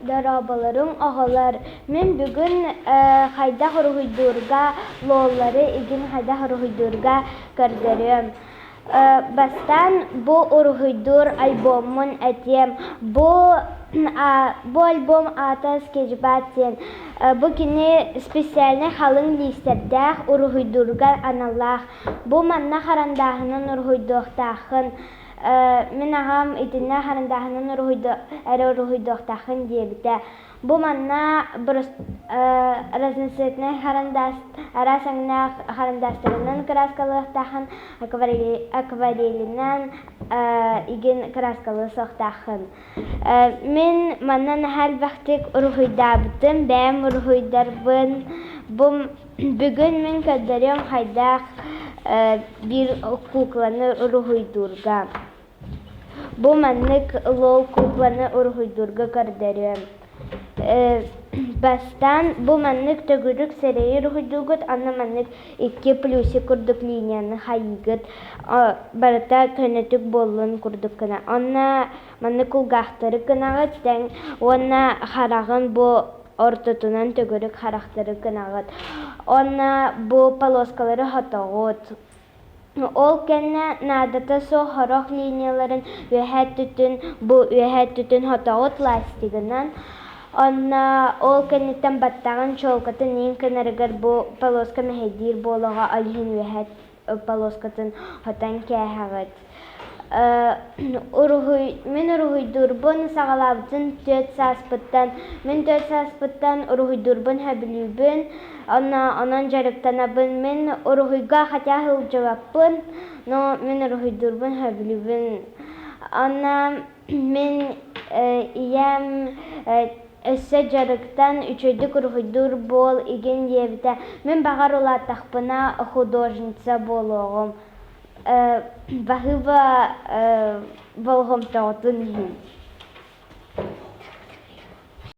Дорооболоруҥ, оҕолор! Мин бүгүн хайдах уруһуйдуурга, луоллары игин хайдах уруһуйдуурга көрдөрүөм. Бастаан бу уруһуйдуур альбоммун этиэм. Бу альбом аата «Скетчпад» диэн. Бу кини специальнай халыҥ лиистэрдээх уруһуйдуурга аналлаах. Бу манна харандааһынан уруһуйдуохтааххын. Мин аҕам итиннэ харандааһынан эрэ уруһуйдуохтааххын диэбитэ. Бу манна разноцветнай харандаас араас өҥнөөх харандаастарынан кырааскалыахтааххын, акварелинэн игин кырааскалыа суохтааххын. Мин манна наһаа элбэхтик уруһуйдаабытым, бэйэм уруһуйдарбын. Бу бүгүн мин көрдөрүөм хайдах биир кукланы уруһуйдуурга. Бу маннык лол кукланы уруһуйдуурга көрдөрүөм. Бастаан бу маннык төгүрүк сирэйи уруһуйдуугут, аны маннык икки плюсик курдук линияны хайыыгыт, барыта көнөтүк буоллун курдук гына. Онно маннык кулгаахтары гынаҕыт тэҥ уонна хараҕын бу ортотунан төгүрүк харахтары гынаҕыт. Уонна бу полоскалары хотоҕут. Ол кэннэ наадата суох сорох линияларын үөһээ өттүтүн бу үөһээ өттүтүн хотоҕут ластигынан. Онно ол кэнниттэн баттаҕын чуолкатын иин гынарыгар бу полоска мэһэйдиир буолуоҕа, ол иһин үөһээ полоскатын хотон кээһэҕит. Уруһуй мин уруһуйдуурбун саҕалаабытым 4 сааспыттан. Мин 4 сааспыттан уруһуйдуурбун сөбүлүүбүн. Онно онон дьарыктанабын. Мин уруһуйга хотя сылдьыбаппын, но мин уруһуйдуурбун сөбүлүүбүн. Онно мин ийэм өссө дьарыктан үчүгэйдик уруһуйдуур буол игин диэбитэ. Мин баҕар улааттахпына художница буолуоҕум. Баһыыба болҕомтоҕутун иһин.